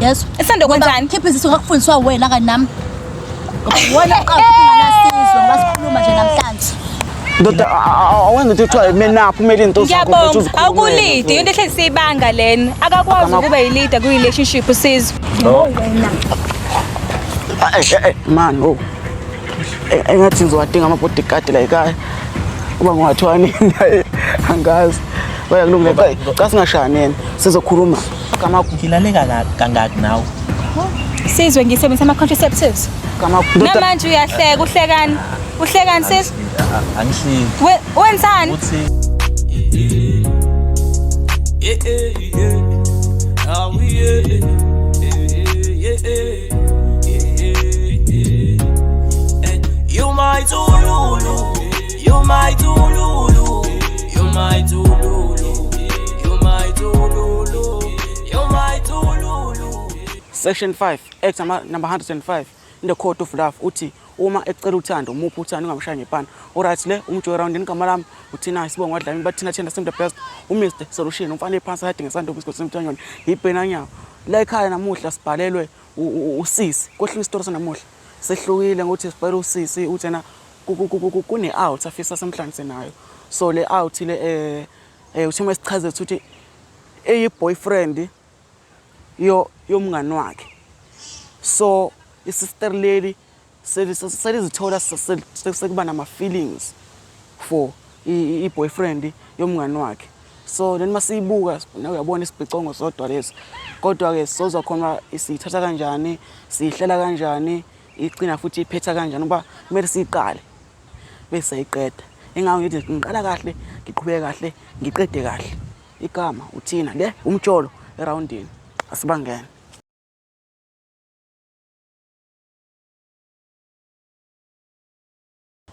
Yes. Isanda kwenzani? Khipha izisu ngakufundiswa wena kanye nami. Ngoba wena uqala unganasizwe ngoba sikhuluma nje namhlanje. Ndoda awenza into ethiwa man up umele into zakho Ngiyabonga. mfethu uzikhulumele. Awukulidi into ehlezi siyibanga lena. Akakwazi Agama- ukuba yi-leader kwi-relationship uSizwe. Eh, eh, eh, man oh. Engathi ngizowadinga ama-bodyguard la ekhaya. Uba ngiwathiwa nini angazi. Oya kulungile cha cha singashani yena sizokhuluma. Gama Ngilaleka kangaki nawe? Sizwe ngisebenzisa ama-contraceptives. gama ndoda Namanje uyahleka, uhlekani? Uhlekani Sizwe? Angihleki. Wenzani? Uthi Yeah, yeah, yeah. Ah, we, yeah, yeah, yeah, yeah, yeah. And you my Tululu, you my Tululu, you my Tululu, you my Tululu, you my Tululu. Section 5 Act number 105 in the Code of Love uthi uma ecela uthando muphi uthando ungamshaya ngepana. Alright le umjoy round igama lami uthina isibongo wadlami bathina thina sim the best uMr Solution umfana ephansi hiding ngesando isikole semthanyoni ibhena nyawo. La ekhaya namuhla sibhalelwe usisi kwehluka isitori sanamuhla sehlukile ngokuthi sibhalelwe usisi uthi yena kune out afisa semhlanganise nayo. So le out le uthi uma sichaze ukuthi eyi boyfriend yo yomngani wakhe. So isister leli selizithola sekuba nama feelings for i-boyfriend yomngani wakhe. So then masiyibuka nawe uyabona isibhicongo sodwa lesi. Kodwa ke sizozwa khona isithatha kanjani, sihlela kanjani, igcina futhi iphetha kanjani ngoba kumele siyiqale bese siyayiqeda. Ingakho ngithi ngiqala kahle, ngiqhubeke kahle, ngiqede kahle. Igama uthina le umjolo eroundini asibangene.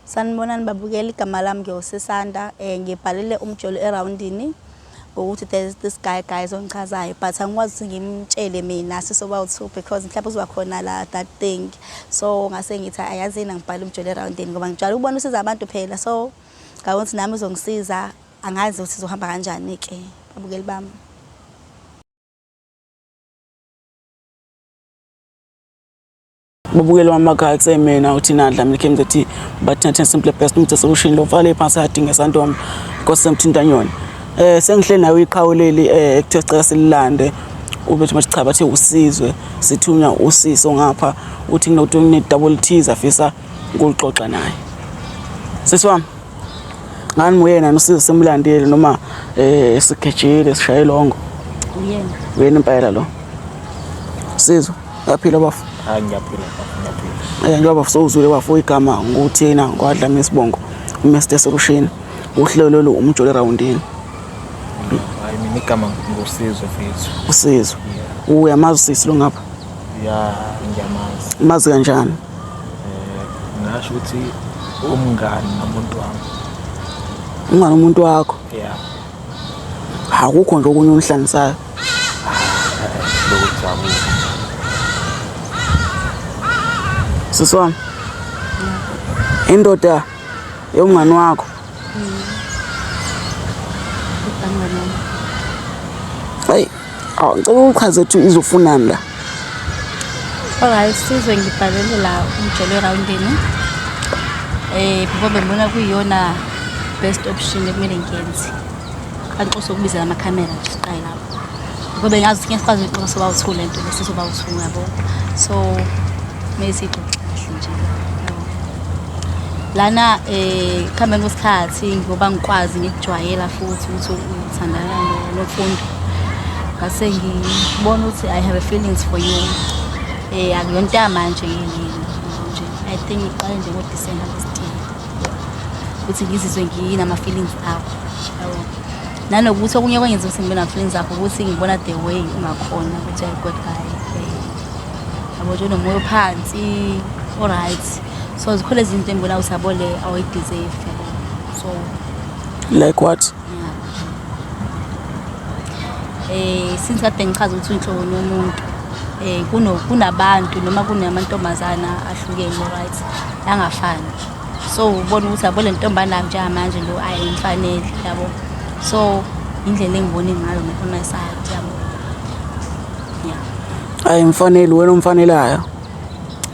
Sanibonani babukeli, igama lami ngiwuSisanda. Ngibhalele umjolo eroundini ngokuthi there's this guy guys ongichazayo but angikwazi ukuthi ngimtshele mina sisoba u2 because mhlawumbe uzoba khona la that thing. So ngase ngithi ayazini ngibhale umjolo eroundini ngoba ngijwayele ukubona usiza abantu phela. So ngabona ukuthi nami uzongisiza, angazi ukuthi izohamba kanjani ke babukeli bami. Babukeli bamakhaya kusemina uthina Dlamini KMZT bathina thina simple best umthe solution lo mfana phansi adinga santombi Nkosi semthintanyoni. Sengihleli nawe iqhawe leli ekuthiwa sicela sililande ubethi mathi cha bathe usizwe sithunywa usiso ngapha uthi kunokuthi kune double T's afisa ukuxoxa naye. Sisi wami ngani nguyena usizo semlandile noma sigejile sishaye longo? Uyena. Uyena impela lo. Sizwe uyaphila bafo? Hayi ngiyaphila bafo, ngiyaphila. Njengoba sowuzwile bafo igama nguthina ngwadlami isibongo uMr Solution uhlelo lolu umjolo eroundini. Hayi mina igama nguSizwe mfethu. Usizwe. Uyamazi usisi lo ngapha? Ya ngiyamazi. Umazi kanjani? Ngasho ukuthi umngani nomuntu wami. Umngani umuntu wakho? Yeah. Akukho nje okunye onihlanganisayo. Lutho akukho. Sisi wami. Indoda yomngani wakho. Hey, awu ngicela uchaze ukuthi izofunani la. Alright, Sizwe ngibhalele la umjolo eroundini. Ngoba bengibona kuyiyona best option ekumele ngiyenze. Kanti ukubiza amakhamera nje siqale lapho. Ngoba bengazi ukuthi ngeke sikwazi ukuxoxa soba u2 lento le sizoba u2 yabo. So kumele siyixoxe kahle nje. Yabo. Lana kuhambeni kwesikhathi ngoba ngikwazi ngikujwayela futhi ukuthi uthandana noMfundo. Ngase ngibona ukuthi I have a feelings for you. Akuyonto yamanje nje. I think iqale nje ngo-December last year. Ukuthi ngizizwe nginama feelings akho. Yabo. Nanokuthi okunye kwenza ukuthi ngibe nama feelings akho ukuthi ngibona the way ungakhona ukuthi uyi good guy. Yabo nje unomoya ophansi, alright. So zikhona izinto engibona ukuthi yabo le awuyi-deserve yabo. So Like what? Yeah. Since kade ngichaza ukuthi uyinhlobo yomuntu kunabantu noma kunamantombazana ahlukene right angafani. So ubona ukuthi yabo le ntombazana njengamanje lo ayimfanele yabo. So indlela engibone ngayo on my side yabo. Yeah. Ayimfaneli wena omfanelayo.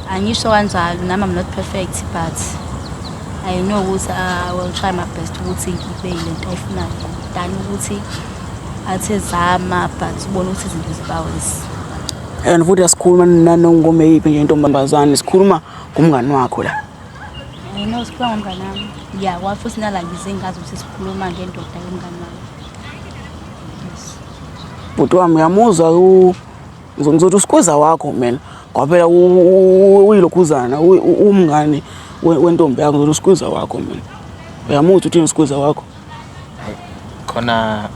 Angisho kanjalo nami, I'm not perfect, but I know ukuthi I will try my best ukuthi ngibe yile nto ayifunayo than ukuthi athe zama but ubone ukuthi izinto zibawesi. And futhi asikhuluma nanongoma eyiphi nje intombazane, sikhuluma ngomngani wakho la. I know sikhuluma ngomngani wami. Ya, kwa futhi nala ngize ngazi ukuthi sikhuluma ngendoda yomngani wami. Yes. Bhuti wami, uyamuzwa ngizothi usikwiza wakho mina, ngoba phela uyilokhuzana umngani wentombi yakho, ngizothi usikwiza wakho mina. Uyamuzwa uthini usikwiza wakho? Khona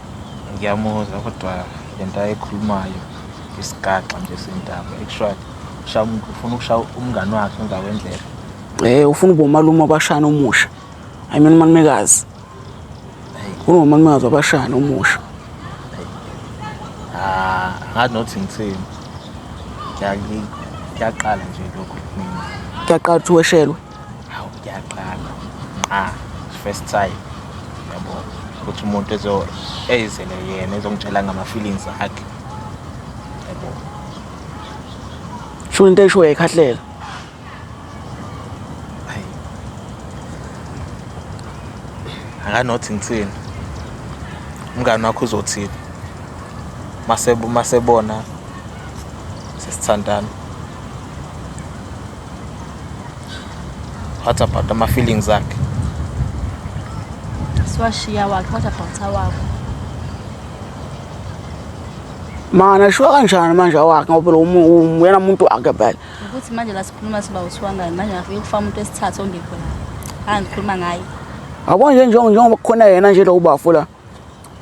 ngiyamuzwa, kodwa lento ayikhulumayo isigaxa nje sendaba. Actually ushaya umuntu, ufuna ukushaya umngani wakhe emva kwendlela. Ufuna ube umalume wabashana omusha. I mean umalumekazi. Ufuna ube umalumekazi wabashana omusha. Ah, ngazi nokuthi ngithini. Kuyaqala nje lokhu kumina. Kuyaqala ukuthi weshelwe. Hawu, kuyaqala. Ah, first time. Yabo, ukuthi umuntu ezo ezele yena ezongitshela ngama feelings akhe. Yabo. Sho into esho uyayikhahlela. Hayi. Akanothi ngithini. Umngani wakho uzothini? Mase masebona sesithandana. What about ama feelings akhe? Siwashiya wakhe, what about awakho? Mana shuwa kanjani manje awakhe, ngoba phela uyena umuntu wakhe phela. Ukuthi manje la sikhuluma siba uthiwa ngani manje, ngafike kufaka umuntu wesithathu ongekho la. Angikhuluma ngaye. Yabo nje njengoba kukhona yena nje lo ubafo la.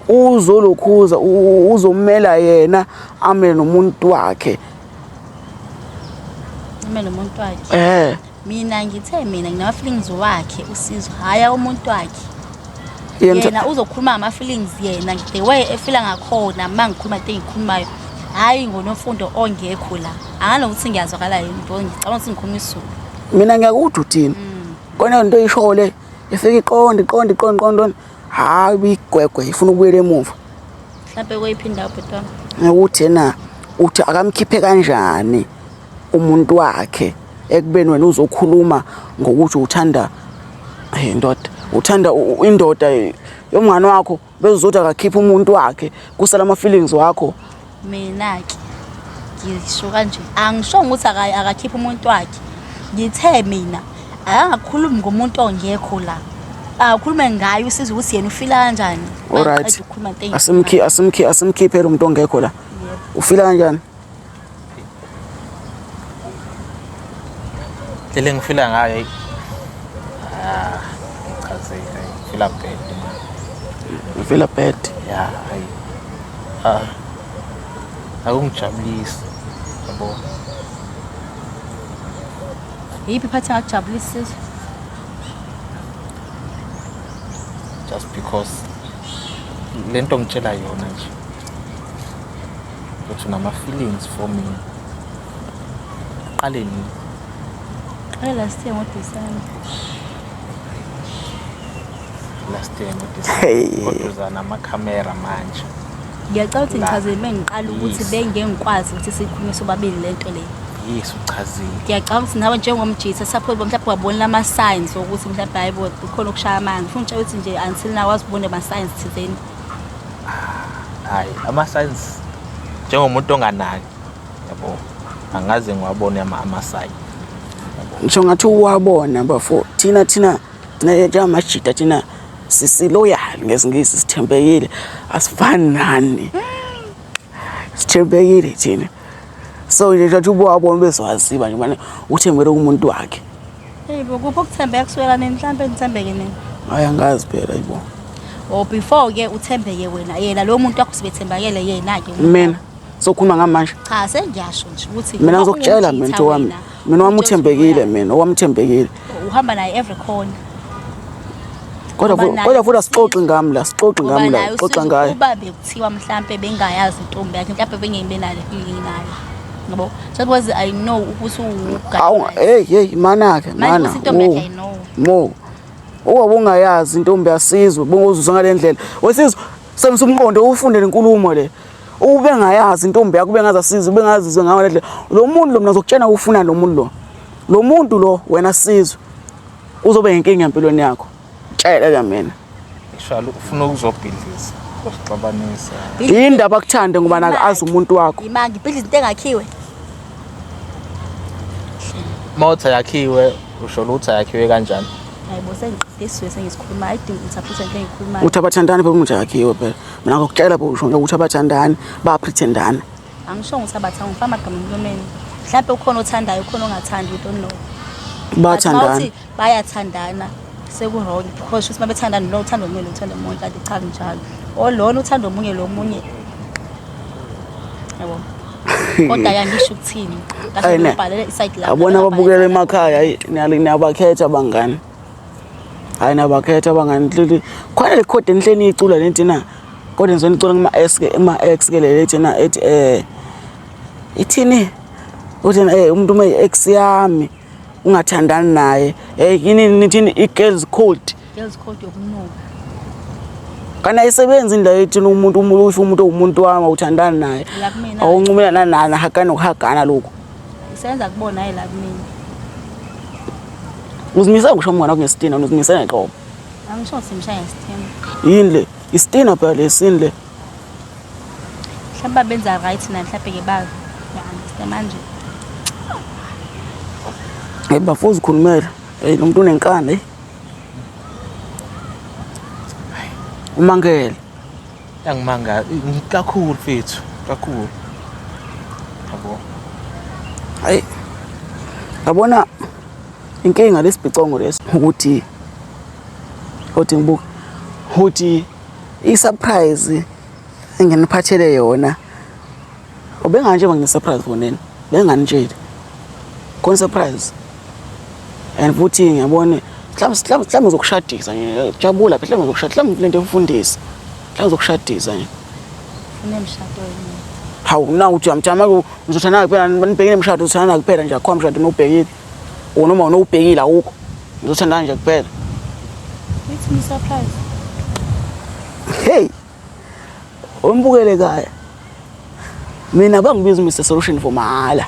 Uzolokhuza uzomela yena ame nomuntu wakhe. Ame nomuntu wakhe. Mina ngithe mina nginama feelings wakhe uSizwe, haya umuntu wakhe. Yena uzokhuluma ngama feelings yena, the way efila ngakhona uma ngikhuluma into engikhulumayo, hayi ngonofundo ongekho la. Anganokuthi ngiyazwakala yini, bro, ngicabanga ukuthi ngikhuluma isiZulu. Mina ngiyakuthi uthini. Kona into oyisho le ifike iqonde iqonde iqonde iqonde, hayi ibigwegwe ifuna ukubuyela emuva. Mhlawumbe kweyiphi indawo, bhuti wami? Ukuthi yena uthi akamkhiphe kanjani umuntu wakhe ekubeni wena uzokhuluma ngokuthi uthanda hey ndoda, uthanda indoda yomngani wakho, bese uzothi akakhiphe umuntu wakhe kusala ama feelings wakho. Mina ke ngisho kanje, angisho ukuthi akakhiphe umuntu wakhe. Ngithe mina akangakhulumi ngomuntu ongekho la, akakhulume ngayo uSizwe ukuthi yena ufila kanjani. Alright. Maqeda ukukhuluma into Asimkhi asimkhi asimkhiphe lo muntu ongekho la. Ufila kanjani? Indlela engifila ngayo, ah, ngichazile, ngifila bad man. Ufila bad. Ya, hayi. Ah. Akungijabulisi. Yabo. Yiphi iphathi engakujabulisa, Sizwe? Just because lento ngitshela yona nje ukuthi unama feelings for me. Qale nini? Qale last year ngoDecember. Last year Hey. ngoDecember. Kodwa uza namakhamera manje. Ngiyacela ukuthi La. ngichaze mengiqala ukuthi bengeke ngikwazi ukuthi sikhulume sobabili lento le. Yes, uchazile. Ngiyacabanga ukuthi nawe njengomjitha suppose mhlawumbe wabona ama signs ukuthi mhlawumbe hayibo kukhona ukushaya amanzi. Ufuna ukutshela ukuthi nje until now wazibona ama signs thizeni. Hayi, ama signs njengomuntu onganaki. Yabo. Angaze ngiwabone ama signs. Ngisho ngathi uwabona bafo, thina njengamajita thina sisi-loyal, ngesingisi sithembekile, asifani nani, sithembekile thina. So nje nje ubuwabona bezwaziba nje manje uthembele kumuntu wakhe. Hey bo, kuphi ukuthembeka kusukela nini? Mhlawumbe nithembeke nini? Hayi, angazi phela, yibo. Or before ke uthembeke wena, yena lo muntu wakho sibethembakele yena ke. Mina sokhuluma ngamanje? Cha, sengiyasho nje ukuthi Mina ngoba ngizokutshela mina ungumjitha into wami. wena, Mina wami utshela ukuthi uthembekile, loyal. Mina owami uthembekile. Uhamba naye every corner. Kodwa Ngoba naye kodwa futhi asixoxi ngami la, sixoxi Ngoba ngami la, naye xoxa uSizwe ngaye. Kuba bekuthiwa mhlampe bengayazi intombi yakhe, mhlampe bengeke nale feeling nayo. Yabo, just because I know ukuthi Awu, hey hey, mana ke manje mana. ukuthi intombi yakhe Oh. I know. Mo. Uwabe ungayazi intombi yaSizwe, bongozuzwa ngale ndlela. Wesizwe, sebenzisa umqondo ufunde lenkulumo le. Ube ngayazi intombi yakho, ube ngazi asizi, ube ngazizwe ngayo le ndlela. Lo muntu lo mina ngizokutshena ufuna lo muntu lo. Lo muntu lo wena Sizwe uzobe inkinga empilweni yakho. Tshela ke mina. Actually ufuna ukuzobhidliza, uzixabanisa. Yindaba akuthande ngoba nakazi umuntu wakho. Imanga ibhidliza into engakhiwe. Mawuthi ayakhiwe, usho ukuthi ayakhiwe kanjani? Hayibo sengiqedisiwe sengisikhuluma ayidingi interpret into engiyikhulumayo. Uthi abathandani phela umuntu akhiwe phela. Mina ngokutshela phela usho nje ukuthi abathandani bayapretendana. Angisho ukuthi abathanda ngifaka amagama emlomeni. Mhlawumbe ukhona othandayo ukhona ongathandi we don't know. Bathandana. Mawuthi bayathandana seku-wrong because shuthi uma bethandana lo uthanda omunye lo uthanda omunye kanti cha kunjalo. Or lona uthanda omunye lo omunye. Yabo. Kodwa yangisho ukuthini. Kahle Ayine. ngibhalele iside lakho. Yabona ababukela emakhaya hayi niyabakhetha abangani. Hayi niyabakhetha abangani. Lili khona le code enhleni icula lento na. Kodwa ngizonicula kuma ex ke kuma ex ke le lethi na ethi ithini? Uthi umuntu uma ex yami ungathandani naye. Yini nithini i girls code. Girls code yokunuka. Kana ayisebenzi indlela ethi umuntu umuntu umuntu umuntu wami awuthandani naye. La kumina. Awuncumelana naye nahagana nokuhagana lokho. Isebenza kubona hayi la kumina. Uzimisele ngisho umngane wakho ngesitina, uzimisele ngeqobo. Angisho ukuthi ngimshaya ngesithembu. Yini le? Isitina phela lesini le. Mhlawumbe benza right na mhlawumbe ke ba ya manje. Hey bafo uzikhulumela. Hey lo muntu unenkani. Hey. Umangele. Yangimanga kakhulu mfethu, kakhulu. Yabo. Hayi. Yabona inkinga lesibhicongo lesi ukuthi othi ngibuka ukuthi i-surprise enginiphathele yona ubenganje ngine-surprise for nini benganitsheli khona surprise and futhi ngiyabona mhlawumbe mhlawumbe ngizokushadisa nje jabula phela mhlawumbe ngizokushadisa mhlawumbe lento yomfundisi mhlawumbe ngizokushadisa nje Unemshado yini? Hawu na uthi uyamthanda ngizothandana kuphela nibhekile emshado uzothandana kuphela nje akho mshado nobhekile or noma unowubhekile awukho ngizothandana nje kuphela. Ithi ni surprise. Hey umbukele ekhaya mina bangibiza Mr Solution for mahala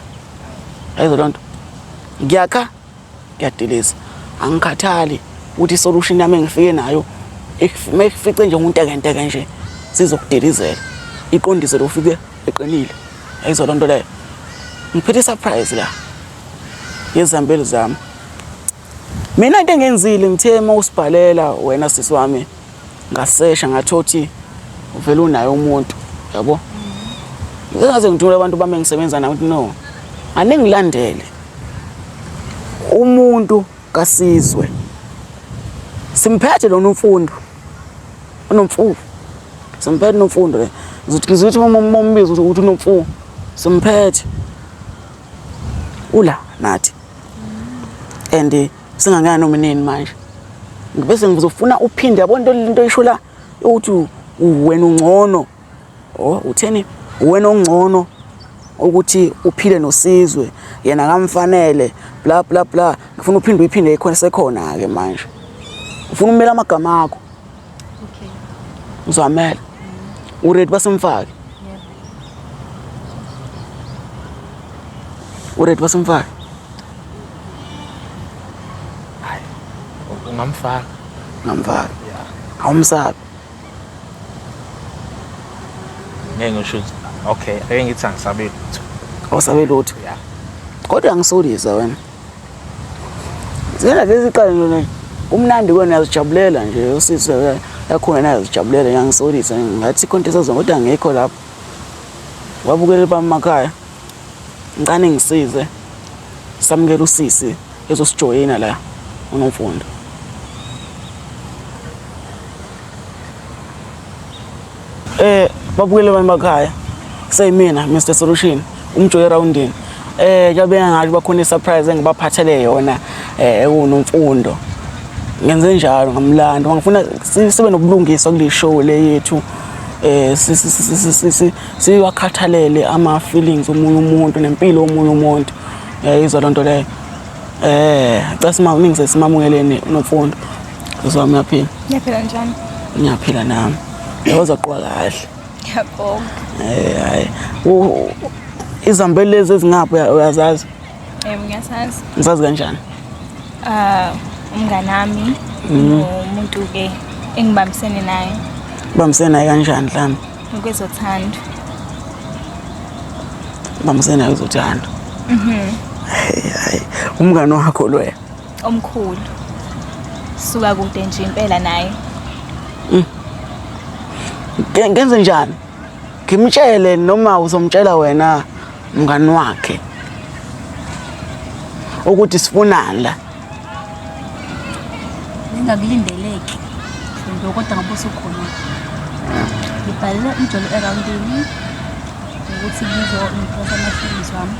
ayizo lonto ngiyakha ngiyadiliza angikhathali ukuthi isolution yami engifike nayo mayifice nje untekenteke nje sizokudilizela iqondise lo ufike eqinile ayizo lonto leyo ngiphethe surprise la yezambeli zami mina into engenzile ngithe uma usibhalela wena sisi wami ngasesha ngathothi uvele unaye umuntu yabo ngingaze ngithule abantu bami engisebenza nabo ukuthi no aningilandele umuntu kaSizwe simphethe lona umfundo unomfundo simphethe unomfundo le ngizothi ngizothi uma umbiza ukuthi unomfundo simphethe ula nathi and singangena noma inini manje bese ngizofuna uphinde yabo into into isho la ukuthi wena ungcono oh utheni wena ongcono ukuthi uphile noSizwe yena kamfanele bla bla bla ngifuna uphinde uyiphinde ikhona sekhona ke manje ufuna umela amagama akho Okay. uzamela uready basemfake Yebo. Uready basemfake Hayi. Ungamfaka. Ngamfaka. Awumsabi. Ngeke ngisho ukuthi okay, ake ngithi angisabe lutho. Awusabe lutho. Yeah. Kodwa angisolisa wena. Zena lezi qala nje kumnandi kwena uyazijabulela nje usisi yakhona naye uyazijabulela ngiyangisolisa ngathi ikhonto esazona kodwa angikho lapho. Wabukela bami emakhaya. Ngicane ngisize. Samukela usisi ezosijoyina la uNomfundo. Babukele abantu bakhaya. Seyimina Mr Solution, umjoyi eroundini. Njengoba ngasho bakhona isurprise engibaphathele yona ekuNomfundo. Ngenze njalo ngamlando ngifuna sibe nobulungiswa kule show le yethu. Siwakhathalele ama feelings omunye umuntu nempilo yomunye umuntu. Uyayizwa lonto leyo. Cela simaningi simamukeleni uNomfundo. Uzwami uyaphila? Ngiyaphila njani? Ngiyaphila nami. Yebo uzaqwa kahle. Ngiyabonga. Eh hayi. Izambeli lezi ezingapho uyazazi? Yebo ngiyasazi. Ngisazi kanjani? Ah, umnganami umuntu ke engibambisene naye. Ubambisene naye kanjani mhlawumbe? Ngokwezothando. Ubambisene naye uzothando. Mhm. Hayi, umngani wakho loya. Omkhulu. Suka kude nje impela naye. Ngenze njani? Ngimtshele noma uzomtshela wena mngani wakhe ukuthi sifunani la? Bengakulindeleki nje kodwa ngoba usukhona. Ngibhalele umjolo erawundini ukuthi ngizo-impress ama-feelings wami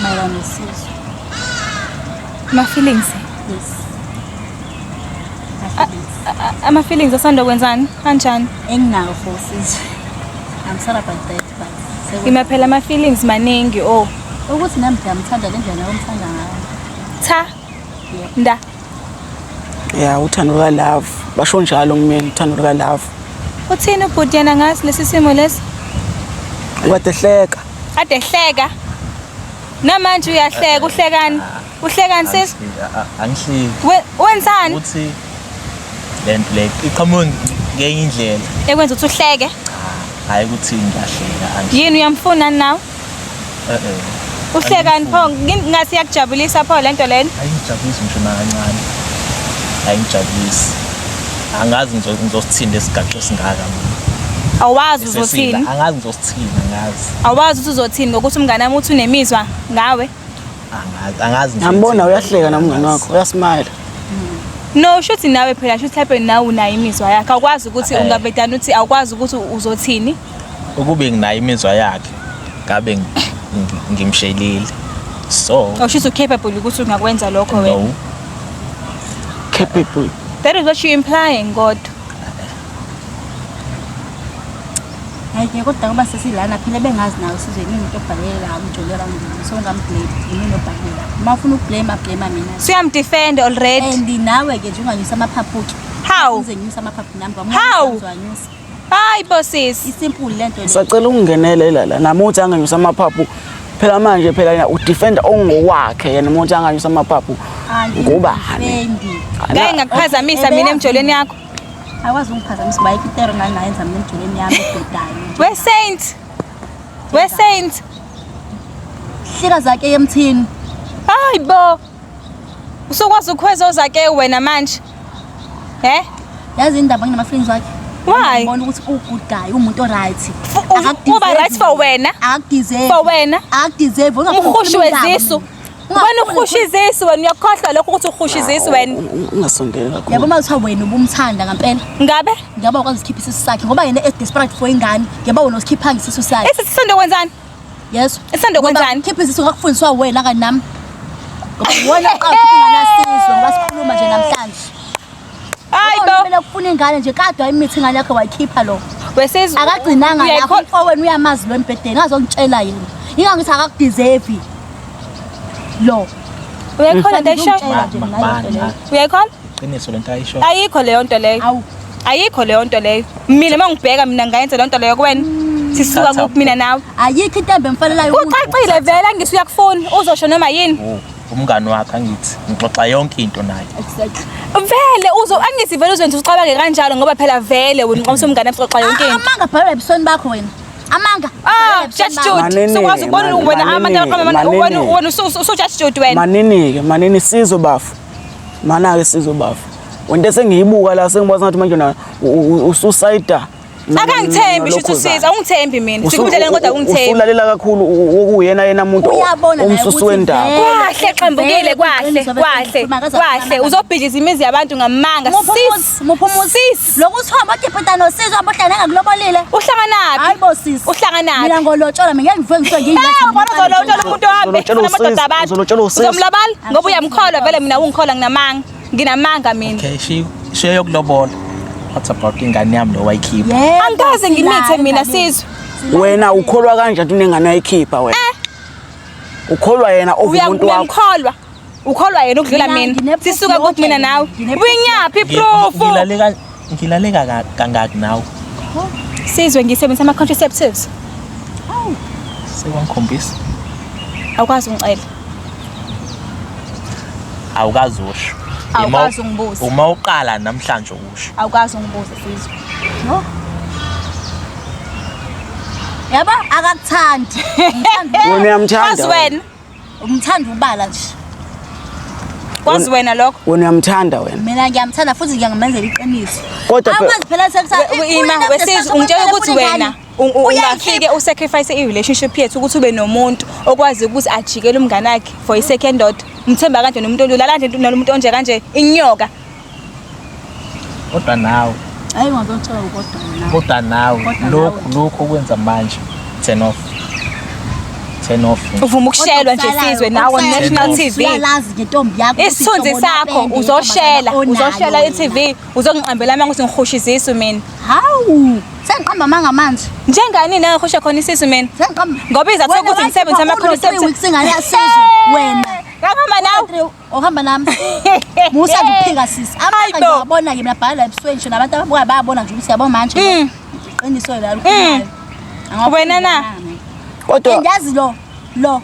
mayelana nesisu. Ama-feelings? Yes. Ama-feelings. Ama-feelings asanda kwenzani? Kanjani? Enginawo for Sizwe. I'm sorry about that, but Ima phela ama-feelings maningi oh. Ukuthi nami ngiyamthanda le ndlela nawe umthanda ngayo. Tha. Nda. Ya, uthando luka love. Basho njalo kumina uthando luka love. Uthini ubhuti yena ngazi lesi simo lesi? Kade hleka. Ade hleka. Namanje uyahleka, uhlekani? Uhlekani sis? Angihleki. Wenzani? Uthi lento le iqhamuke ngenye indlela. Ekwenza ukuthi uhleke? Hayi ukuthi ngiyahleka angihleki. Yini uyamfuna nawe? Eh. Uhlekani pho? Ngathi iyakujabulisa pho lento lena? Ayingijabulisi ngisho nakancane. Ayingijabulisi. Angazi ngizosithini lesigaxo esingaka mina. Awazi uzothini? Angazi ngizosithini, angazi. Awazi ukuthi uzothini ngokuthi umngane wami uthi unemizwa ngawe? Angazi, angazi. Ngiyambona uyahleka nomngane wakho, uyasmile. No, shuthi nawe phela shuthi mhlawumbe nawe unayo imizwa yakhe. Awukwazi ukuthi ungavedana uthi awukwazi ukuthi uzothini. Ukube nginayo imizwa yakhe, ngabe ngimshelile. So, awusho ukuthi capable ukuthi ungakwenza lokho wena. No. Capable. That is what you implying kodwa. Hayi ke kodwa ngoba sesilana phela bengazi nawe Sizwe yini into obhalele la umjolo erawundini so ungamblame yini obhalele la. Uma ufuna ukublame blame mina. Suyamdefend already. And nawe ke nje unganyusa amaphaphu ke. How? Uze nginyusa amaphaphu nami ngoba How? ngizwanyusa. Hayi bo sis. Isimple lento le. Sacela ukungenelela la nami uthi anganyusa amaphaphu. Phela manje phela yena udefender ongowakhe yena umuntu anganyusa amaphaphu ngubani? Ngeke ngakuphazamisa mina emjolweni yakho. Akwazi ungiphazamisa ngoba ikitero ngangayenza mina emjolweni yami ebhedayo. We saint. We saint. Hlika zakhe emthini. Hayi bo. Usukwazi ukukhweza ozake wena manje. Eh? Yazi indaba nginama feelings wakhe. Why? Ngibona ukuthi u good guy, umuntu o right. Uba right for wena. Akudeserve. For wena. Akudeserve. Umhushu wezisu. Wena uhusha izisu wena uyakhohlwa lokho ukuthi uhusha izisu wena. Ungasondeli kakhulu. Yabo mawuthiwa wena ubumthanda ngempela. Ngabe? Ngabe ukwazi ukukhipha isisu sakhe ngoba yena is desperate for ingane. Ngeba wena usikhipha isisu sakhe. Isisando kwenzani? Yes. Isando kwenzani? Khipha isisu ngakufundiswa wena kanye nami. Ngoba wena uqala ukukhipha ingane yasizwe ngoba sikhuluma nje namhlanje. Hayi bo. Kumele ufune ingane nje kadwa imithi ingane yakhe wayikhipha lo. Wesizwe akagcinanga lapho umfowenu uyamazi lo embhedeni azongitshela yena. Ingangithi akakudeserve. Lo. Uyayikholwa into ayishoyo? Uyayikholwa? Iqiniso lento ayishoyo. Ayikho leyo nto leyo. Ayikho leyo nto leyo. Mina mangibheka mina ngayenza leyo nto leyo kuwena. Sisuka kuphi mina nawe? Ayikho into embi emfanelayo umuntu. Ucacile vele angithi uyakufuna uzosho noma yini. Umngani wakhe angithi ngixoxa yonke into naye. Exactly. Vele uzo angithi vele uzenza ucabange kanjalo ngoba phela vele wena unqomisa umngane exoxa yonke into. Amanga bhalwa ebusweni bakho wena. Amanga. Ah, Judge Jude. Sokwazi ukubona wena amanga wena wena usu Judge Jude wena. Manini ke, manini Sizwe bafu. Mana ke Sizwe bafu. Wento esengiyibuka la sengibona ngathi manje na usuicide. Akangithembi shuthi usiza, awungithembi mina. Sikubudleleni kodwa awungithembi. Usulalela kakhulu okuyena yena umuntu umsusi wendaba. Kwahle xambukile kwahle kwahle kwahle uzobhidliza imizi yabantu ngamanga. Sis, muphumuzi. Sis. Lokhu uthomba odipita noSizwe abohlangana ngakulobolile. Uhlanganaphi? Hayi bo sis. Uhlanganaphi? Mina ngolotshola mina ngeke ngivuke ngisuke ngiyilethe. Hawu bona uzolotshola umuntu wami. Amadoda abantu. Uzolotshola usisi. Uzomlobala ngoba uyamkholwa vele mina ungikholwa nginamanga. Nginamanga mina. Okay, shiya yokulobola. What about ingane yami lo wayikhipha? Angikaze ngimithe mina Sizwe. Wena ukholwa kanjani unengane ayikhipha wena? Ukholwa yena over umuntu wakho. Uyamkholwa. Ukholwa yena ukudlula mina. Sisuka kuphi mina nawe? Winyaphi proof? Ngilaleka kangaki nawe? Sizwe ngisebenzisa ama-contraceptives. Sekwangikhombisa. Awukwazi ungicela. Awukazi usho. Awukwazi ungibuza. Uma uqala namhlanje usho. Awukwazi ungibuza Sizwe. No. Yabo akakuthandi. Wena uyamthanda. Kwazi wena. Umthanda ubala nje. Kwazi wena lokho. Wena uyamthanda wena. Mina ngiyamthanda futhi ngiyamenzela iqiniso. Kodwa phela- Akwazi phela sekuthatha Ima wesizwe ungitshela ukuthi wena ungafike usacrifice i-relationship yethu ukuthi ube nomuntu okwazi ukuthi ajikele umngane wakhe for i-second daughter. Umthemba kanje nomuntu olula kanje nalomuntu onje kanje inyoka. Kodwa nawe, Hayi ngazothola kodwa wena. kodwa nawe Kodwa lokhu nawe. lokhu okwenza manje turn off. Turn off. Uvuma ukushelwa nje Sizwe nawe on national TV. Uyalazi ngentombi yakho. ukuthi Isithunzi ihlobo sakho lwapende uzoshela, intombazane uzoshela onayo i-TV, wena. uzongiqambela amanga ukuthi ngihusha izisu mina. Hawu, sengiqamba amanga manje. Njengani la ngihusha khona isisu mina? Sengiqamba. Ngoba izathu sokuthi ngisebenzise ama-contraceptives. weeks ingane yasizwe wena. Ngahamba nawe. Uhamba nami. Musa kuphika sisi. Amanga Hayi bo. ngiyabona ke mina bhala ebusweni nje nabantu ababuka bayabona nje ukuthi yabo manje. Iqiniso la likhulumayo. Wena na? Kodwa Ngiyazi lo lo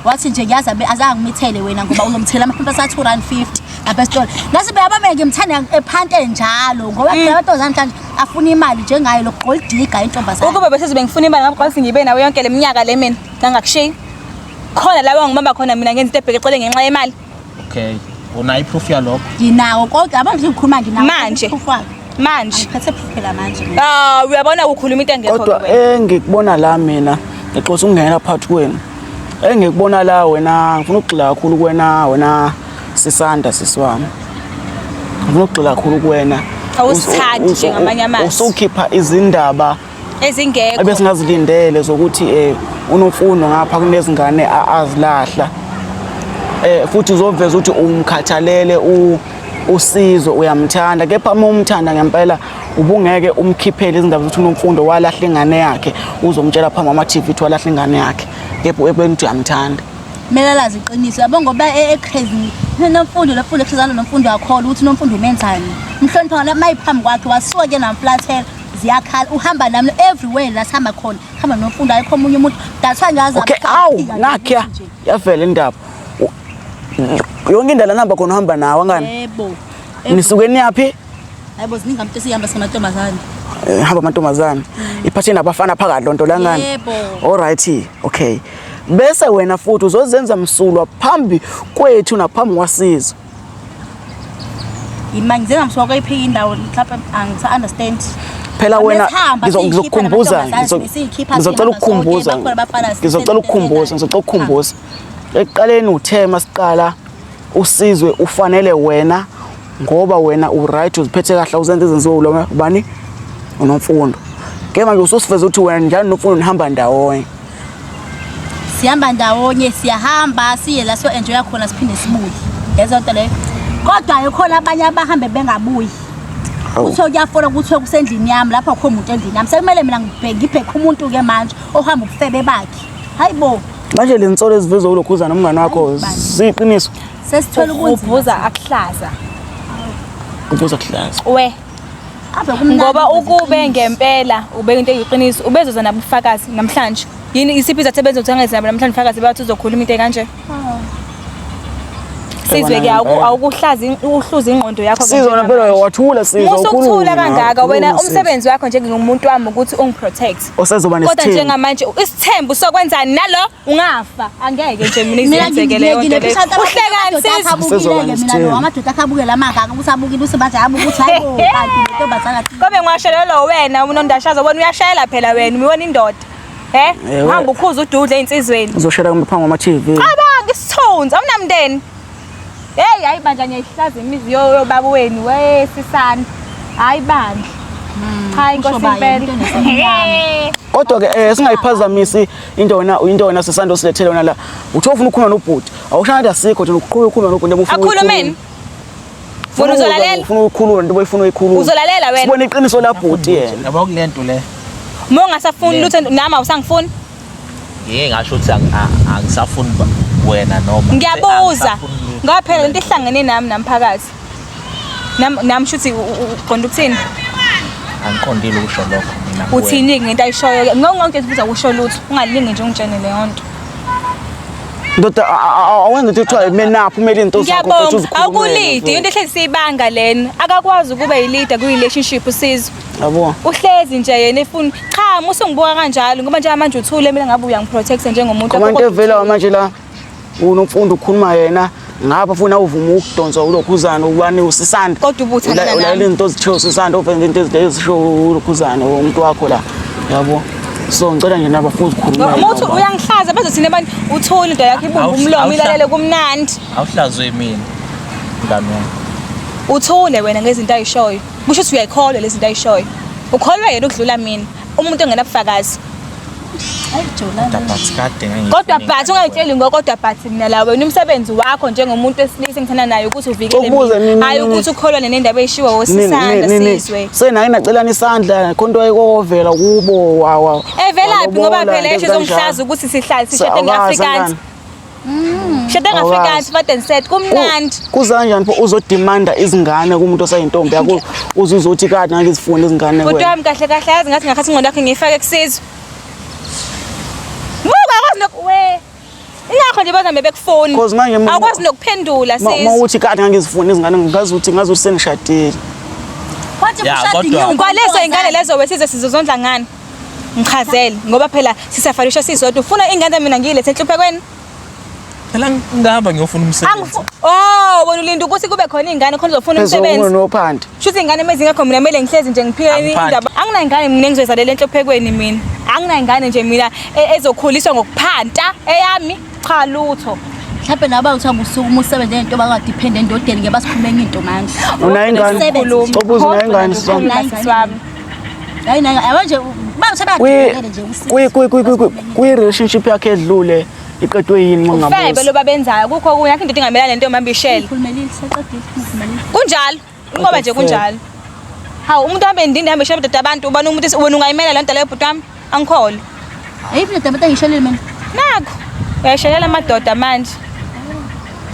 wathi nje ngiyazi azange ngimithele wena ngoba uzomthela amaphepha athi 250 lapha esitolo. Ngase beyaba mina ngimthanda ephante njalo ngoba phela amantombazane namhlanje afuna imali njengaye lo gold digger intombazane. Ukuba bese bengifuna imali ngaqala ngibe nawe yonke le minyaka le mina ngangakushiyi. Khona la wangibamba khona mina ngenza into ebheke eceleni ngenxa yemali. Okay. Unayo iproof yalokho? Nginawo kodwa abantu ngikhuluma nginawo. Manje. Proof wakhe. Manje Angiphethe proof phela manje. mina. ah uyabona ukhuluma into engekho kodwa ke wena. engikubona la mina ngixoxa ukungena phakathi kwenu. Engikubona la wena ngifuna ukugxila kakhulu kuwena wena Sisanda sisi wami. Ngifuna ukugxila kakhulu kuwena. Awusithandi njengamanye amazwi. Usukhipha izindaba Ezingekho. ebesingazilindele zokuthi unomfundo ngapha kunezingane azilahla. Futhi uzoveza ukuthi umkhathalele usizo uyamthanda kepha uma umthanda ngempela ubungeke umkhiphele izindaba zokuthi unomfundo walahla ingane yakhe uzomtshela phambi kwama TV ukuthi walahla ingane yakhe kepha ekubeni ukuthi uyamthanda. Kumele alazi iqiniso yabo ngoba e-crazy nomfundo lo fundo ekhizana nomfundo akholwa ukuthi nomfundo umenzani. Umhlonipha ngala mayiphambi kwakhe wasuka ke namflathela ziyakhala uhamba nami everywhere la sihamba khona hamba nomfundo ayikho omunye umuntu that's why ngiyazi Okay, awu nakya yavela indaba. Yonke indlela nihamba khona uhamba nawe angani? Yebo. Nisuke niyaphi? Hayibo ziningi abantu esihamba singamantombazane. Hamba amantombazane. Iphathe nabafana phakathi lonto langani? Yebo. All right, okay. Bese wena futhi uzozenza msulwa phambi kwethu naphambi kwasizwe. Ima ngizenza msulwa kweyiphi indawo mhlawumbe angisa understand. Phela wena Mesihamba ngizokukhumbuza siyikhipha namantombazane, siyikhipha ngizocela sihamba sonke, ukukhumbuza bakhona abafana ngizocela ukukhumbuza ngizocela ukukhumbuza ekuqaleni uthe masiqala usizwe ufanele wena ngoba wena uright uziphethe kahle uzenza izinto uloma ubani unomfundo ke manje ususiveza ukuthi wena njalo nomfundo nihamba ndawonye. Sihamba ndawonye siyahamba siye la so enjoy khona siphinde sibuye. Lezo nto leyo. Kodwa ayikhona abanye abahambe bengabuyi. Kuthiwa kuyafona kuthiwa kusendlini yami lapho akukho umuntu endlini yami. Sekumele mina ngibheke umuntu ke manje ohamba ubufebe bakhe. Hayibo. Manje le nsolo ezivezwa ulokhuzana umngane wakho ziyiqiniso. Sesithwele ubunzima. Ubuza akuhlaza. Ubuza kuhlaza. We Ave kumnandi ngoba ukuze ukube iqiniso. ngempela ube into eyiqiniso ubezoza nabufakazi namhlanje. Yini isiphi izathu ebenza ukuthi namhlanje ufakazi bathi uzokhuluma into kanje? Sizwe ke awukuhlaza uhluza ingqondo yakho Sizwe wena phela wathula Sizwe Musa ukuthula kangaka wena ukhulume, Sizwe. umsebenzi wakho njengomuntu wami ukuthi ungiprotect. Osezoba Kodwa nesithembu. njengamanje isithembu sokwenzani nalo ungafa angeke nje mina izenzeke leyo nto leyo. Uhlekani Sizwe? Sizoba Mina lo nesithembu. amadoda akhe abukele amangaka ukuthi abukile usebathi abuka ukuthi hayibo kanti le ntombazane athi Kobe ngiwashelelwa wena unondashaza wena uyashayela phela wena uyona indoda. Eh? Ewe. Hamba ukhuza ududle ey'nsizweni. Uzoshela phambi kwama TV. Cabanga isithunzi awunamndeni. Hey hayi bandla ngiyayihlaza imizi yobaba wenu we sisana. Hayi bandla. Hayi kusho inkosi ba impela. yena into enesimnyama. Kodwa ke singayiphazamisi into wena into wena sisanda osilethele wena la. Uthe ufuna ukukhuluma nobhuti. Awushaya ngathi asikho nje uqhubeka ukhuluma nobhuti noma ufuna Akhulumeni. Wena uzolalela? Ufuna ukukhuluma into oyifuna uyikhuluma. Uzolalela wena? Sibone iqiniso la bhuti yena. Yabo kule nto le. Uma ungasafuni lutho nami awusangifuni. Ngeke ngasho ukuthi angisafuni wena noma. Ngiyabuza. Angisafuni lutho. Ngoba phela lento ihlangene nami namphakathi. Nami nami shuthi uqonda ukuthini? Angiqondile ukusho lokho mina kuwena. Uthini ngento ayishoyo ke? Ngeke ngeke futhi akusho lutho. Ungalingi nje ungitshene leyo nto. Ndoda awenza into ethiwa man up, umele into zakho mfethu Ngiyabonga. uzikhulumele. Awukulidi into ehlezi siyibanga lena. Akakwazi ukuba yi-leader kwi-relationship usizwe. Yabo. Uhlezi nje yena efuna cha musungibuka kanjalo ngoba njengamanje uthule mina ngabe uyangiprotecta njengomuntu. Ngoba into evela manje la unomfundo ukhuluma yena ngapha funa uvuma ukudonswa ulokhuzana ubani usisanda. Kodwa ubuthandana nami. Ulalela izinto ozithiwa usisanda oveza into ezisho ulokhuzana umuntu wakho la. Yabo. So ngicela nje nabafuna ukukhuluma. Uma uthi uyangihlaza bazothina abantu uthule into yakho ibumba umlomo ilalele kumnandi. Awuhlazwe mina mngani wami. Uthule wena ngezinto ayishoyo. Kusho ukuthi uyayikholwa lezi zinto ayishoyo. Ukholwa yena ukudlula mina, umuntu ongenabufakazi. Hayi jolani. Kodwa but kade ngangifuna Kodwa but ingane ungayitsheli ngo kodwa but mina la wena umsebenzi wakho njengomuntu wesilisa engithanda naye ukuthi uvikele Ukubuze mina. nini- Hayi ukuthi ukholwane nendaba eyishiwo wosisanda sizwe. Senake nacelana isandla khonto ayikovela kubo wawa. Evelaphi ngoba walobola, phela into esho izomhlaza ezikanjalo. ukuthi sihlale sishade Awukazi ngeAfrikaans. angani. Shade ngeAfrikaans Awukazi. but and said kumnandi. Kuza kanjani pho uzodemanda izingane kumuntu osayintombi yakho uze uzothi kade ngake izifune izingane Bhuti wena. wami kahle kahle yazi ngathi ngakhathi ingqondo yakhe ngiyifake kusizwe. Muka akwazi nok we. Ingakho nje bazambe bekufoni. Cause manje Awukwazi nokuphendula Ma sis. uthi kade ngake izifune izingane ngazi ukuthi ngazi ukuthi senishadile. Kwathi Ya, kushada kodwa- inyumba. Kwalezo ingane lezo wesizwe sizozondla ngani? Ngichazele ngoba phela sisafalisha sisodwa. Ufuna ingane mina ngiyilethe enhluphekweni? Phela ngihamba ngiyofuna umsebenzi. Angifu Oh, wena ulinda ukuthi kube khona ingane khona uzofuna umsebenzi. Nophanda. Shuthi ingane mezingekho mina kumele ngihlezi nje ngiphile Angiphanti. indaba. Anginayingane mina engizoyizalela enhluphekweni mina. Anginayingane nje mina ezokhuliswa ngokuphanta eyami. Cha lutho. Mhlawumbe nabo kuthiwa busuku uma usebenza nento bangadepend endodeni ngeke basikhulume enye into manje. Unayo ingane? Usebenze nje. Ubuza unayo ingane siswami? Unayo Sisi wami. Hayi nayo yabo nje bangithe bayadependele nje usisi. Kwi kwi kwi kwi kwi relationship yakhe edlule iqedwe yini Ufebe ngingabuza. lo babenzayo kukho okunye akho indoda ingamelana nento yomhamba ishele. Ngikhulumelile seqedile ngikhulumelile. Kunjalo. Ngoba nje kunjalo. Hawu umuntu ahambe endini ahambe eshela amadoda abantu ubona umuntu wena ungayimela le nto leyo bhuti wami angikholwa. Eyiphi le daba engishelile mina? Nakho uyayishelela amadoda manje.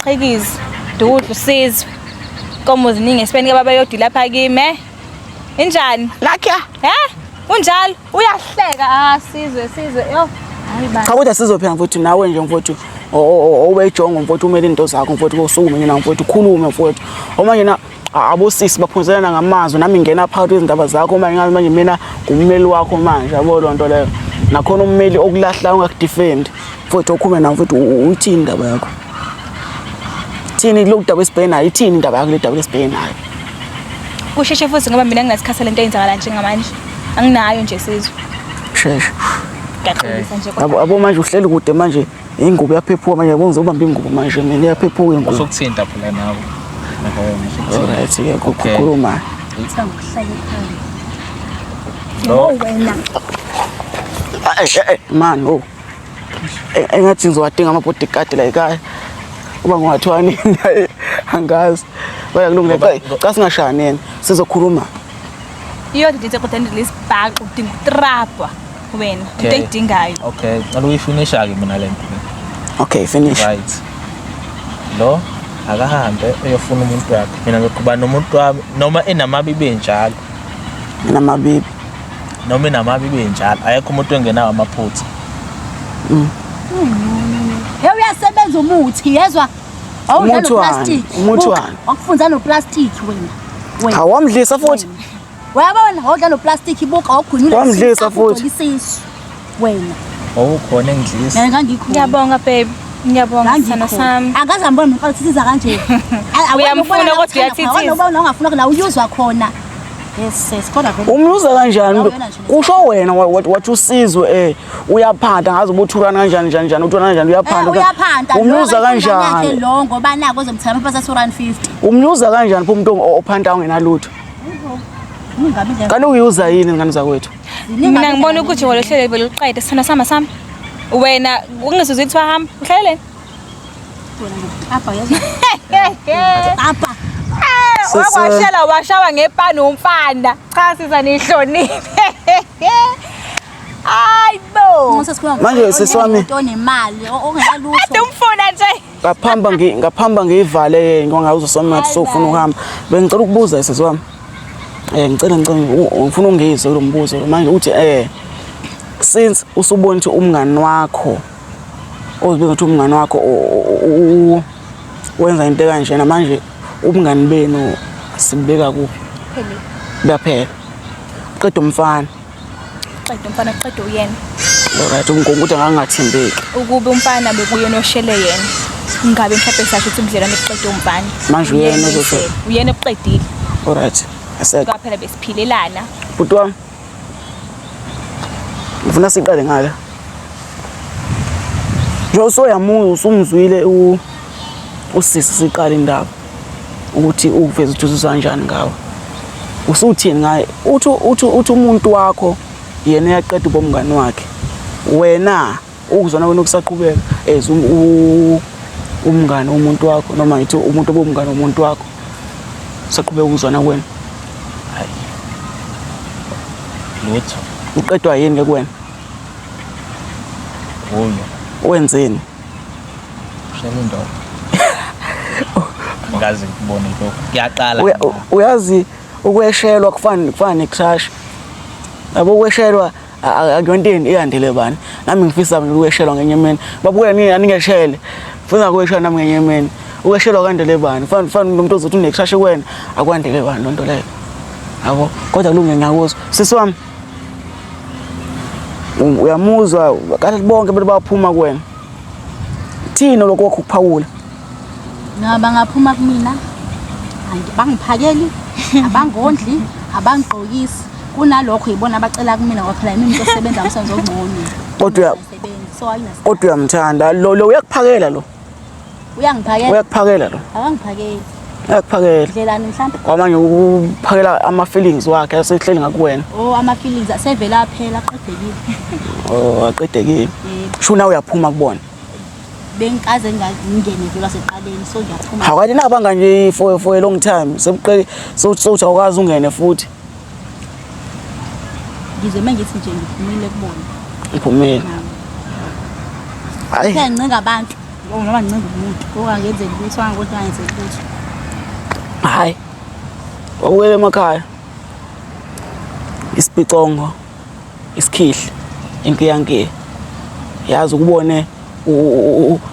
Qhikiza, dudlu sizwe. Inkomo ziningi esibeni ke baba yodwa lapha kimi. eh? Injani? Lakya. Eh? Unjalo? Uyahleka ah sizwe sizwe. Yo. Hayi ba. Cha kodwa sizophela mfowethu nawe nje mfowethu owejongo mfowethu umele into zakho mfowethu usukume nje mfowethu ukhulume mfowethu. Uma nje na abosisi baphunzelana ngamazwi nami ngena phakathi kwezindaba zakho manje ngazi manje mina ngummeli wakho manje yabo loo nto leyo. Nakhona ummeli okulahla ungakudefend mfowethu okhulume nawe mfowethu uyithini indaba yakho? Thini kulolu daba esibhekene nayo ithini indaba yakho le daba lesibhekene nayo? Kusheshe futhi ngoba mina nginasikhathi lento eyenzakala njengamanje. Anginayo nje sizwe. Sheshe. Ngiyaxolisa nje Yabo kodwa. yabo manje uhleli kude manje ingubo iyaphephuka manje yabo ngizobamba ingubo manje mina iyaphephuka ingubo. Usukuthinta phela nawe. Ehhe, usukuthinta. Alright ke Okay. kukhuluma. Ngithanda ukuhlala ekhaya. Lo Wena Eh man oh. Engathi ngizowadinga ama-bodyguard la ekhaya. Uba ngiwathiwa nini angazi. Baya kulungile cha cha singashani yena sizokhuluma. Iyodwa nje kodwa ndilesibhaxu udinga ukutrapwa wena into Okay. eyidingayo. Okay, ngicela uyifinisha ke mina lento le. Okay finish. Right. Lo akahambe eyofuna umuntu wakhe. Mina ngiqhuba nomuntu wami noma enamabibi enjalo, Namabibi. noma enamabibi enjalo, ayekho umuntu ongenawo amaphutha. Hey uyasebenza umuthi yezwa. Awudla Umuthi wani? noplastic. Umuthi Buka, wani? Wakufunza noplastic wena. Wena. Awamdlisa futhi. Uyabona awudla noplastic buka awugwinyula. Wamdlisa futhi. Isisu. Wena. Wawukhona engidlisa. Mina ngangikhona. Ngiyabonga babe. Ngiyabonga sithando sami. Angaze ngibone mina mfana thithiza kanje. Uyamfuna kodwa uyathithiza. Ubona ungafuna na uyuzwa khona. Yes sis kodwa vele. Umluza kanjani? Awuyona nje. Kusho wena wathi usizwe uyaphanda ngazi ubuthulana kanjani njani njani uthulana kanjani uyaphanda. Uyaphanta. Umluza kanjani? Lo ngoba nako ozomthela amapasi athi 150. Umluza kanjani pho umuntu ophanda ongenalutho? Ungabi nje. Kanti uyuza yini ngane zakwethu? Mina ngibona ukuthi wena uhlele vele uqede sithando sami sami. Wena ungezuze kuthiwa hamba uhlaleleni. Apha yezwa. Apha. Wakwashela washawa ngepani umfana. Cha siza nihloniphe. Hayi bo. Manje sisi wami- onemali ongenalutho. Ade umfuna nje. Ngaphamba ngiyivale ke ngoba ngabe uzosoma ngathi sofuna ukuhamba. Bengicela ukubuza sisi wami. Ngicela ngicela ngifuna ungizwe lo mbuzo manje uthi since usubona ukuthi umngani wakho ozibiza ukuthi umngani wakho wenza into kanjena manje ubungani benu sibeka kuphi? Buyaphela. Qeda umfana. Qeda umfana, qeda uyena. Alright, ukuthi angangathembeki. Ukube umfana bekuyena oshele yena. Ngabe mhlawumbe sasho ukuthi ubudlelwane buqede umfana. Manje uyena ozoshela. Uyena obuqedile. Alright. Aseke. Ngoba phela besiphilelana. Bhuti wami. Ngifuna siqale ngala. Nje usoyamuza usumzwile usisi siqale indaba ukuthi uveze ukuthi uzizwa kanjani ngawe. Usuthini ngaye? Uthi uthi uthi umuntu wakho yena uyaqeda ubomngani wakhe. Wena ukuzwana kwenu kusaqhubeka as umngani womuntu wakho noma ngithi umuntu obumngani womuntu wakho. Saqhubeka ukuzwana kwenu. Hayi. Lutho. Uqedwa yini ke kuwena? Uyo. Wenzeni? Ushela indoda. Ngazi ngikubone lokho. Kuyaqala. Uyazi ukweshelwa kufana kufana necrash. Yabo ukweshelwa akuyonto eyandile bani. Nami ngifisa mina ukweshelwa ngenye imini. Babuke nini aningeshele. Ngifuna ukweshelwa nami ngenye imini. Ukweshelwa kwandele bani? Fana fana nomuntu ozothi unecrash kuwena akwandele bani lonto leyo. Yabo kodwa kulunge ngiyakuzwa. Sisi wami uyamuzwa kahle bonke abantu baphuma kuwena. Thina lokho ukuphawula. Noma bangaphuma kumina bangiphakeli, abangondli, abangigqokisi. Kunalokho yibona abacela kumina ngoba phela yimi umuntu osebenza umsebenzi ongcono. Kodwa kodwa uyamthanda lo lo uyakuphakela lo. Uyangiphakela. Uyakuphakela lo. Akangiphakeli. Uyakuphakela. Ndlelani mhlawumbe? Kwamanje ukuphakela ama feelings wakhe asehleli ngakuwena. Oh ama feelings asevele aphela aqedekile. Oh aqedekile. Shuna uyaphuma kubona. Bengikaze ngingene vele waseqaleni so ngiyaphuma. Hawu nabanga nje for a long time sebuqele sokuthi awukazi ungene futhi. Ngizwe mengithi nje ngiphumile kubona. Ngiphumile. Hayi. Ngiyancenga abantu noma ngincenga umuntu okangenzeli lutho angakodwa angenzeli lutho. Hayi. Wawukele emakhaya. Isipicongo, isikhihli, inkiyankiya. Yazi ukubone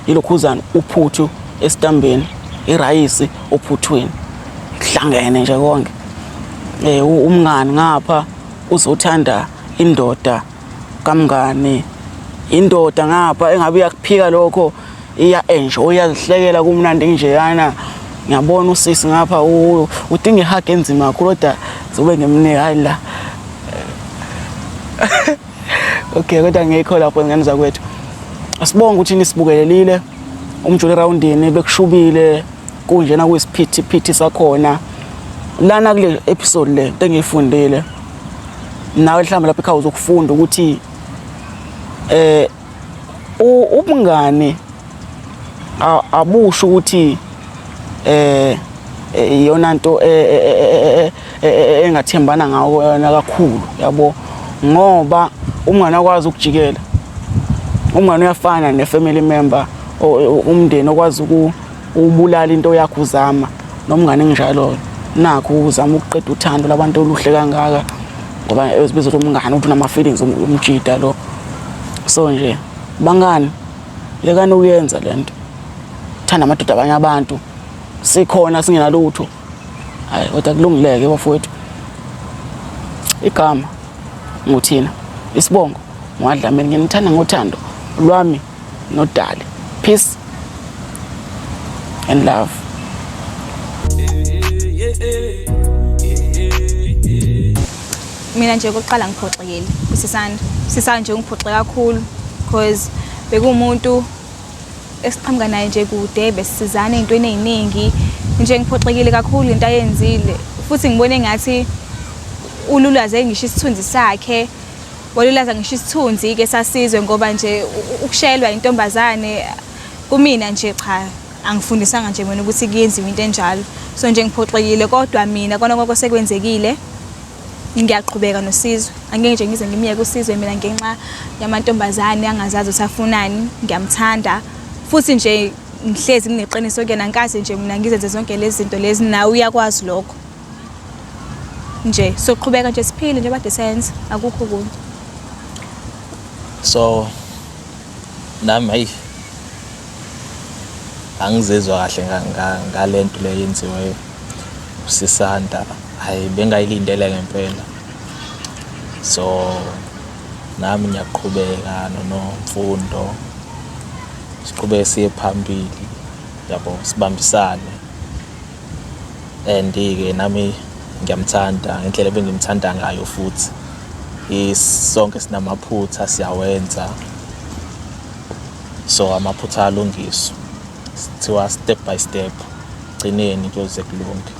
ilokhuzana uphuthu esitambeni, irayisi ophuthwini. Kuhlangene nje konke. Umngani ngapha uzothanda indoda kamngani. Indoda ngapha engabe iyakuphika lokho iya enjoy iyazihlekela kumnandi njeyana. Ngiyabona usisi ngapha udinga ihug enzima kakhulu kodwa zobe ngimnika hayi la. Okay kodwa ngekho lapho ngane zakwethu. Asibonge ukuthi nisibukelelile umjolo roundini bekushubile kunjena kuyisiphithi phithi sakhona. Lana kule episode le into engiyifundile nawe mhlawumbe lapha ekhaya uzokufunda ukuthi ubungani abusho ukuthi iyona nto engathembana ngawo yona kakhulu yabo, ngoba umngani akwazi ukujikela. Umngani uyafana ne-family member, umndeni okwazi ukubulala into yakho uzama nomngane nginjalo nakho uzama ukuqeda uthando labantu oluhle kangaka ngoba ezibiza ukuthi umngane uthi unama feelings umjida lo. So nje bangani lekani ukuyenza lento, thanda amadoda abanye abantu, sikhona singenalutho. Hayi kodwa kulungileke bafowethu. Igama nguthina, isibongo ngwadlamini, nginithanda ngothando lwami nodali. Peace and love. Mina nje okokuqala ngiphoxekile usisanda. Usisanda nje ungiphoxe kakhulu because bekuwumuntu esiqhamuka naye nje kude, besisizana ey'ntweni ey'ningi. Nje ngiphoxekile kakhulu into ayenzile futhi ngibone engathi ululaze ngisho isithunzi sakhe, walulaza ngisho isithunzi-ke sasizwe ngoba nje ukushelwa intombazane kumina nje cha angifundisanga nje mina ukuthi kuyenziwa into enjalo. So nje ngiphoxekile kodwa mina kona konke osekwenzekile ngiyaqhubeka noSizwe. Angeke nje ngize ngimyeke uSizwe mina ngenxa yamantombazane angazazi ukuthi afunani. Ngiyamthanda futhi nje ngihlezi ngineqiniso kuyena, angikaze nje mina ngizenze zonke lezi zinto lezi, nawe uyakwazi lokho. Nje soqhubeka nje siphile nje bade senza akukho okunye. So nami hayi angizizwa kahle ngalento le yenziwe uSisanda, hayi bengayilindele ngempela. So nami ngiyaqhubeka noNomfundo, siqhubeke siye phambili yabo, sibambisane. And-ke nami ngiyamthanda ngendlela ebengimthanda ngayo futhi. Sonke sinamaphutha siyawenza, so amaphutha alungiswa, kuthiwa step by step, gcineni kuyoze kulunge.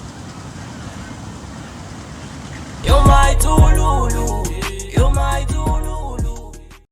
You're my Tululu, you're my Tululu.